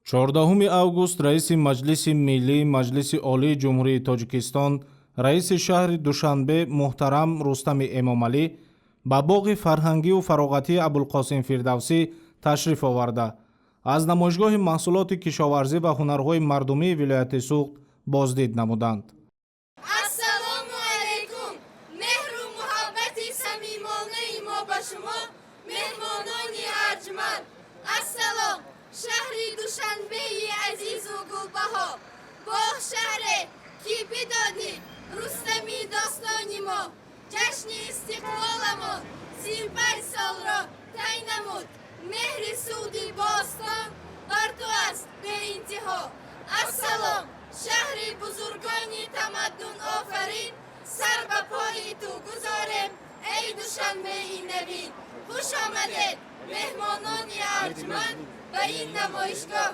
14 август раиси Маҷлиси Миллӣ Маҷлиси Олии Ҷумҳурии Тоҷикистон, раиси шаҳри Душанбе муҳтарам Рустами Эмомалӣ ба боғи фарҳангию фароғатии Абулқосим Фирдавсӣ ташриф оварда, аз намоишгоҳи маҳсулоти кишоварзӣ ва ҳунарҳои мардумии вилояти Суғд боздид намуданд. Ассалому алайкум! Меҳру муҳаббати самимонаи мо ба шумо, меҳмонони арҷманд. Ассалом, шаҳри Душанбеи азизу гулбаҳо, боғ шаҳре, ки бидонӣ Рустами достони мо. Ҷашни истиқлоламон 35 солро тай намуд, меҳри Суғди бостон бар ту аст беинтиҳо. Ассалом, шаҳри бузургони тамаддунофарин, сар ба пои ту гузорем, эй Душанбеи навин. Хуш омадед, меҳмонони арҷманд, ба ин намоишгоҳ.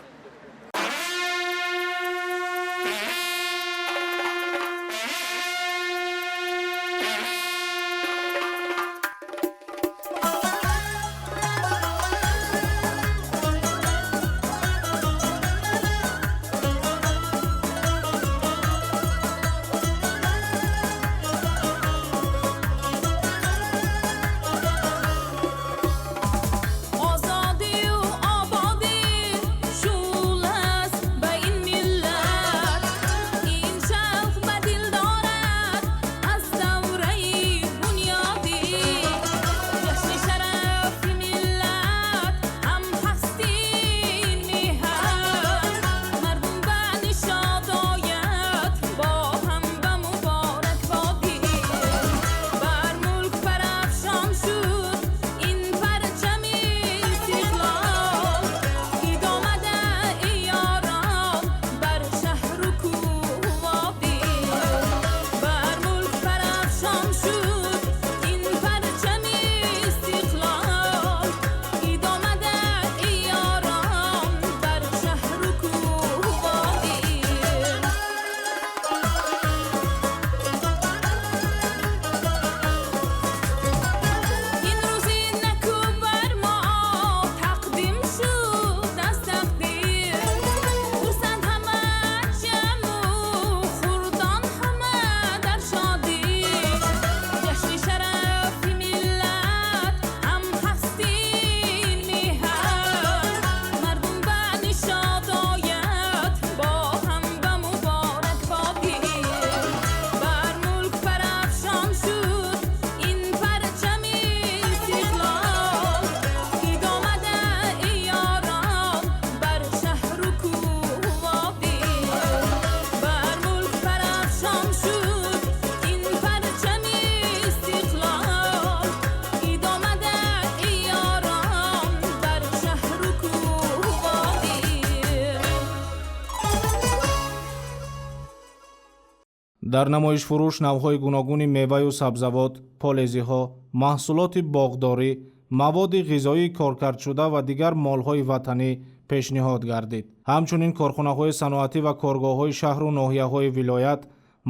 Озодию ободӣ шӯъла аст ба ин миллат, ин шавқ ба дил дорад аз давраи бунёдӣ. Ҷашни шарафи миллат ҳам ҳастин меҳан, мардум ба нишод ояд бо ҳам ба муборакбодӣ. Бар мулк парафшон шуд ин парчами истиқлол, ид омада, эй ёрон, бар шаҳру кӯҳу водӣ. Бар мулк парафшон шуд ин парчами истиқлол, ид омада, эй ёрон, бар шаҳру кӯҳу водӣ. Ин рӯзи неку бар мо тақдим шуд аз тақдир, хурсанд ҳама ҷамъу хурдон ҳама дар шодӣ. Ҷашни шарафи миллат ҳам ҳастин меҳан, мардум ба нишод ояд бо ҳам ба муборакбодӣ. Бар мулк парафшон шуд ин парчами истиқлол, ид омада, эй ёрон, бар шаҳру кӯҳу водӣ. Бар мулк парафшон шуд ин парчами истиқлол, ид омада, эй ёрон, бар шаҳру кӯҳу водӣ. Дар намоишфурӯш навъҳои гуногуни меваю сабзавот, полезиҳо, маҳсулоти боғдорӣ, маводи ғизоии коркардшуда ва дигар молҳои ватанӣ пешниҳод гардид. Ҳамчунин корхонаҳои саноатӣ ва коргоҳҳои шаҳру ноҳияҳои вилоят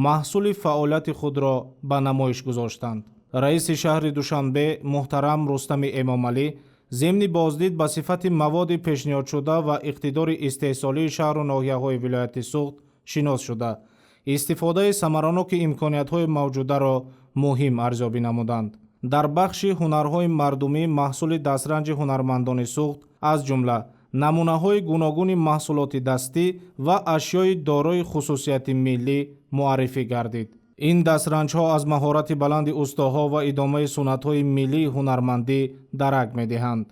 маҳсули фаъолияти худро ба намоиш гузоштанд. Раиси шаҳри Душанбе муҳтарам Рустами Эмомалӣ зимни боздид ба сифати маводи пешниҳодшуда ва иқтидори истеҳсолии шаҳру ноҳияҳои вилояти Суғд шинос шуда, истифодаи самараноки имкониятҳои мавҷударо муҳим арзёбӣ намуданд. Дар бахши ҳунарҳои мардумӣ маҳсули дастранҷи ҳунармандони Суғд, аз ҷумла намунаҳои гуногуни маҳсулоти дастӣ ва ашёи дорои хусусияти миллӣ муаррифӣ гардид. Ин дастранҷҳо аз маҳорати баланди устоҳо ва идомаи суннатҳои миллии ҳунармандӣ дарак медиҳанд.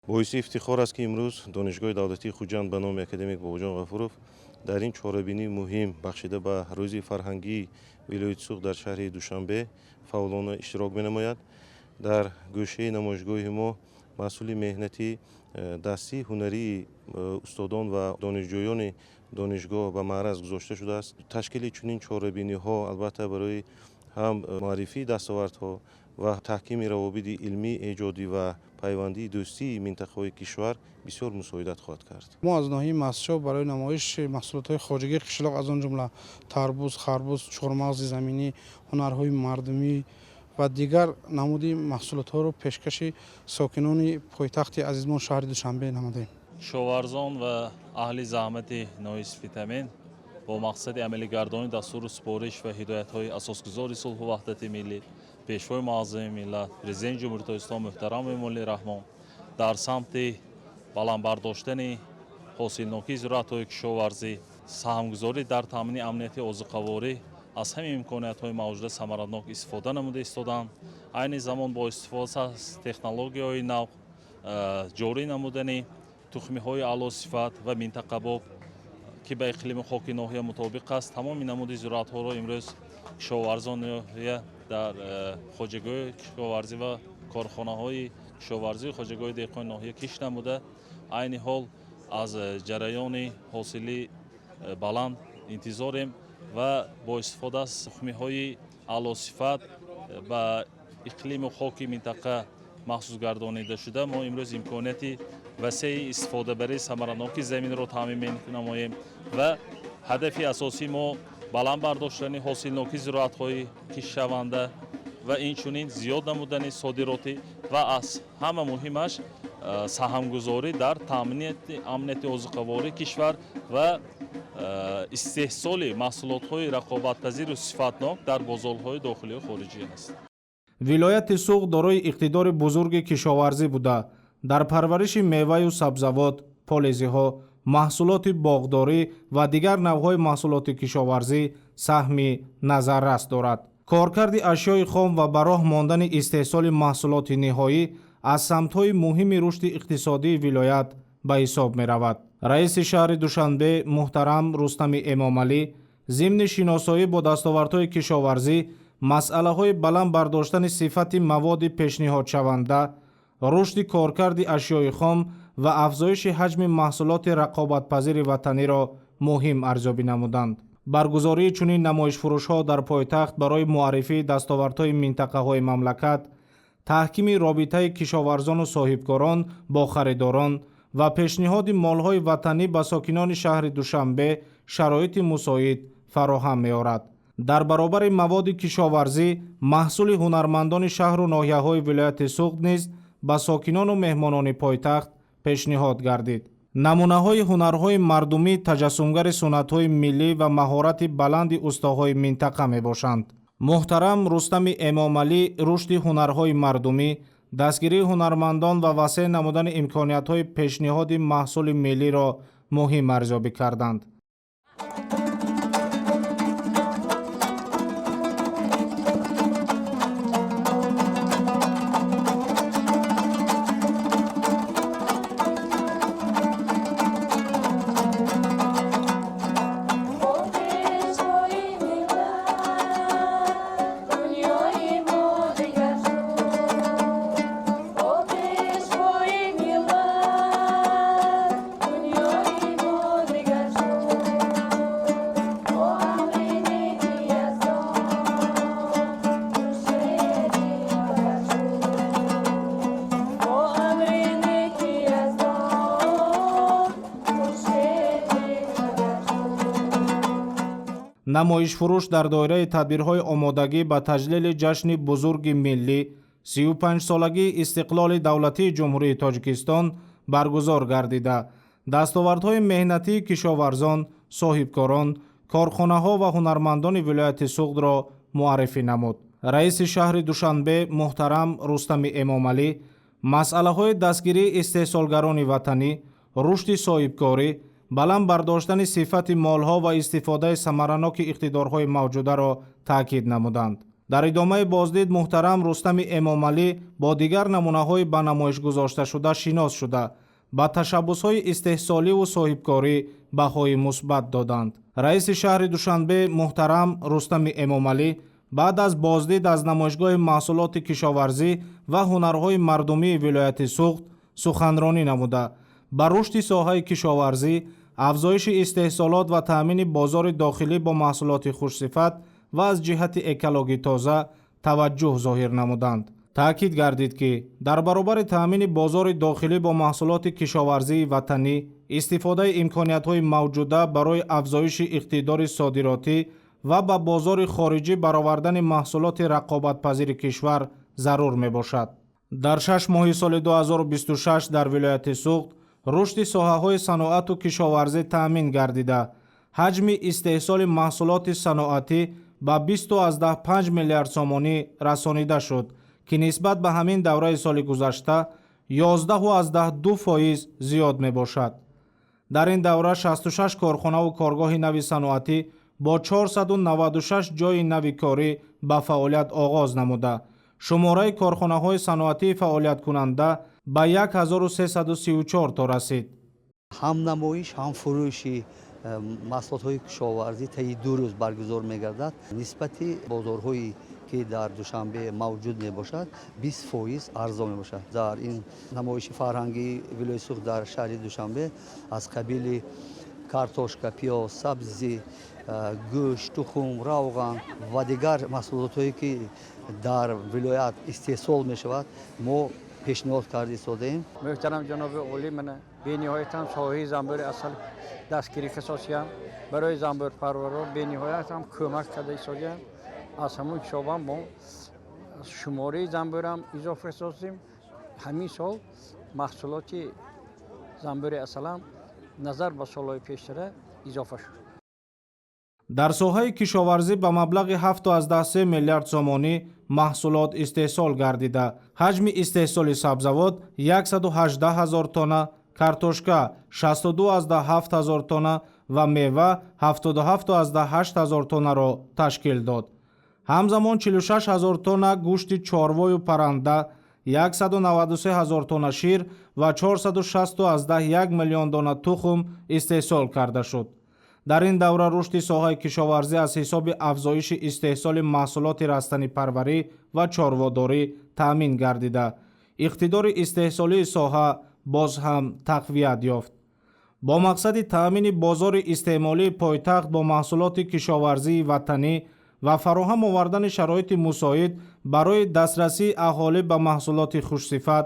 Боиси ифтихор аст, ки имрӯз Донишгоҳи давлатии Хуҷанд ба номи академик Бобоҷон Ғафуров дар ин чорабинии муҳим, бахшида ба Рӯзи фарҳангии вилояти Суғд дар шаҳри Душанбе, фаъолона иштирок менамояд. Дар гӯшаи намоишгоҳи мо маҳсули меҳнати дастии ҳунарии устодон ва донишҷӯёни донишгоҳ ба маъраз гузошта шудааст. Ташкили чунин чорабиниҳо, албатта, барои ҳам муаррифии дастовардҳо ва таҳкими равобити илмӣ, эҷодӣ ва пайвандии дӯстии минтақаҳои кишвар бисёр мусоидат хоҳад кард. Мо аз ноҳияи Мастчоҳ барои намоиши маҳсулотҳои хоҷагии қишлоқ, аз он ҷумла тарбуз, харбуз, чормағзи заминӣ, ҳунарҳои мардумӣ ва дигар намуди маҳсулотҳоро пешкаши сокинони пойтахти азизмон, шаҳри Душанбе, намудем. Кишоварзон ва аҳли заҳмати ноҳияи Спитамен бо мақсади амалигардонии дастуру супориш ва ҳидоятҳои асосгузори сулҳу ваҳдати миллӣ, Пешвои муаззами миллат, Президенти Ҷумҳурии Тоҷикистон муҳтарам Эмомалӣ Раҳмон дар самти баланд бардоштани ҳосилнокии зироатҳои кишоварзӣ, саҳмгузорӣ дар таъмини амнияти озуқаворӣ аз ҳамин имкониятҳои мавҷуда самаранок истифода намуда истоданд. Айни замон бо истифода аз технологияҳои нав, ҷорӣ намудани тухмиҳои аълосифат ва минтақабоб, ки ба иқлими хоки ноҳия мутобиқ аст, тамоми намуди зироатҳоро имрӯз кишоварзони ноҳия дар хоҷагиҳои кишоварзӣ ва корхонаҳои кишоварзии хоҷагиҳои деҳқони ноҳия кишт намуда, айни ҳол аз ҷараёни ҳосили баланд интизорем ва бо истифода аз тухмиҳои аълосифат ба иқлиму хоки минтақа махсус гардонида шуда, мо имрӯз имконияти васеи истифодабарии самараноки заминро таъмин менамоем ва ҳадафи асосии мо баланд бардоштани ҳосилнокии зироатҳои киштшаванда ва инчунин зиёд намудани содиротӣ ва аз ҳама муҳимаш саҳмгузорӣ дар таъминияти амнияти озуқавории кишвар ва истеҳсоли маҳсулотҳои рақобатпазиру сифатнок дар бозорҳои дохилию хориҷӣ аст. Вилояти Суғд дорои иқтидори бузурги кишоварзӣ буда, дар парвариши меваю сабзавот, полезиҳо, маҳсулоти боғдорӣ ва дигар навъҳои маҳсулоти кишоварзӣ саҳми назаррас дорад. Коркарди ашёи хом ва ба роҳ мондани истеҳсоли маҳсулоти ниҳоӣ аз самтҳои муҳими рушди иқтисодии вилоят ба ҳисоб меравад. Раиси шаҳри Душанбе муҳтарам Рустами Эмомалӣ зимни шиносоӣ бо дастовардҳои кишоварзӣ масъалаҳои баланд бардоштани сифати маводи пешниҳодшаванда, рушди коркарди ашёи хом ва афзоиши ҳаҷми маҳсулоти рақобатпазири ватаниро муҳим арзёбӣ намуданд. Баргузории чунин намоишфурӯшҳо дар пойтахт барои муаррифии дастовардҳои минтақаҳои мамлакат, таҳкими робитаи кишоварзону соҳибкорон бо харидорон ва пешниҳоди молҳои ватанӣ ба сокинони шаҳри Душанбе шароити мусоид фароҳам меорад. Дар баробари маводи кишоварзӣ маҳсули ҳунармандони шаҳру ноҳияҳои вилояти Суғд низ ба сокинону меҳмонони пойтахт пешниҳод гардид. Намунаҳои ҳунарҳои мардумӣ таҷассумгари суннатҳои миллӣ ва маҳорати баланди устоҳои минтақа мебошанд. Муҳтарам Рустами Эмомалӣ рушди ҳунарҳои мардумӣ, дастгирии ҳунармандон ва васеъ намудани имкониятҳои пешниҳоди маҳсули миллиро муҳим арзёбӣ карданд. Намоишфурӯш дар доираи тадбирҳои омодагӣ ба таҷлили ҷашни бузурги миллӣ, 35-солагии истиқлоли давлатии Ҷумҳурии Тоҷикистон баргузор гардида, дастовардҳои меҳнатии кишоварзон, соҳибкорон, корхонаҳо ва ҳунармандони вилояти Суғдро муаррифӣ намуд. Раиси шаҳри Душанбе муҳтарам Рустами Эмомалӣ масъалаҳои дастгирии истеҳсолгарони ватанӣ, рушди соҳибкорӣ, баланд бардоштани сифати молҳо ва истифодаи самараноки иқтидорҳои мавҷударо таъкид намуданд. Дар идомаи боздид муҳтарам Рустами Эмомалӣ бо дигар намунаҳои ба намоиш гузошташуда шинос шуда, ба ташаббусҳои истеҳсоливу соҳибкорӣ баҳои мусбат доданд. Раиси шаҳри Душанбе муҳтарам Рустами Эмомалӣ баъд аз боздид аз намоишгоҳи маҳсулоти кишоварзӣ ва ҳунарҳои мардумии вилояти Суғд суханронӣ намуда, ба рушди соҳаи кишоварзӣ, афзоиши истеҳсолот ва таъмини бозори дохилӣ бо маҳсулоти хушсифат ва аз ҷиҳати экологӣ тоза таваҷҷӯҳ зоҳир намуданд. Таъкид гардид, ки дар баробари таъмини бозори дохилӣ бо маҳсулоти кишоварзии ватанӣ, истифодаи имкониятҳои мавҷуда барои афзоиши иқтидори содиротӣ ва ба бозори хориҷӣ баровардани маҳсулоти рақобатпазири кишвар зарур мебошад. Дар 6 моҳи соли 2026 дар вилояти Суғд Рушди соҳаҳои саноату кишоварзӣ таъмин гардида, ҳаҷми истеҳсоли маҳсулоти саноатӣ ба 20,5 миллиард сомонӣ расонида шуд, ки нисбат ба ҳамин давраи соли гузашта 11,2% зиёд мебошад. Дар ин давра 66 корхонаву коргоҳи нави саноатӣ бо 496 ҷойи нави корӣ ба фаъолият оғоз намуда, шумораи корхонаҳои саноатии фаъолияткунанда ба 1334 то расид. Ҳам намоиш, ҳам фурӯши маҳсулотҳои кишоварзӣ таи 2 рӯз баргузор мегардад. Нисбати бозорҳое ки дар Душанбе мавҷуд мебошад, 20% арзон мебошад. Дар ин намоиши фарҳангии вилояти Суғд дар шаҳри Душанбе аз қабили картошка, пиёз, сабзӣ, гӯшт, тухм, равған ва дигар маҳсулотҳое ки дар вилоят истеҳсол мешавад, мо пешниҳод карда истодаем. Муҳтарам ҷаноби олӣ, мана бениҳоят ҳам соҳаи занбӯри асал дастгирӣ касосиям, барои занбӯрпарварро бениҳоят ҳам кӯмак карда истодиям. Аз ҳамун ҳисобам мо шумораи занбӯрам изофа созем. Ҳамин сол маҳсулоти занбӯри асалам назар ба солҳои пештара изофа шуд. Дар соҳаи кишоварзӣ ба маблағи 7,3 миллиард сомонӣ маҳсулот истеҳсол гардида, ҳаҷми истеҳсоли сабзавот 118 ҳазор тонна, картошка 62,7 ҳазор тонна ва мева 77,8 ҳазор тоннаро ташкил дод. Ҳамзамон 46 ҳазор тонна гӯшти чорвою парранда, 193 ҳазор тонна шир ва 460,1 миллион дона тухм истеҳсол карда шуд. Дар ин давра рушди соҳаи кишоварзӣ аз ҳисоби афзоиши истеҳсоли маҳсулоти растанипарварӣ ва чорводорӣ таъмин гардида, иқтидори истеҳсолии соҳа боз ҳам тақвият ёфт. Бо мақсади таъмини бозори истеъмолии пойтахт бо маҳсулоти кишоварзии ватанӣ ва фароҳам овардани шароити мусоид барои дастрасии аҳолӣ ба маҳсулоти хушсифат,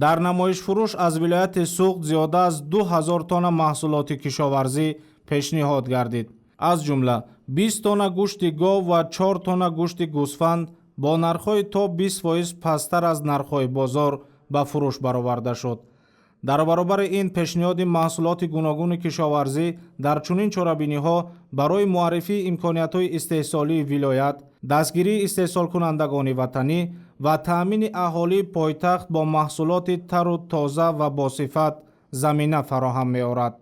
дар намоишфурӯш аз вилояти Суғд зиёда аз 2000 тонна маҳсулоти кишоварзӣ пешниҳод гардид. Аз ҷумла 20 тонна гӯшти гов ва 4 тонна гӯшти гӯсфанд бо нархҳои то 20% пасттар аз нархҳои бозор ба фурӯш бароварда шуд. Дар баробари ин, пешниҳоди маҳсулоти гуногуни кишоварзӣ дар чунин чорабиниҳо барои муаррифии имкониятҳои истеҳсолии вилоят, дастгирии истеҳсолкунандагони ватанӣ ва таъмини аҳолии пойтахт бо маҳсулоти тару тоза ва босифат замина фароҳам меорад.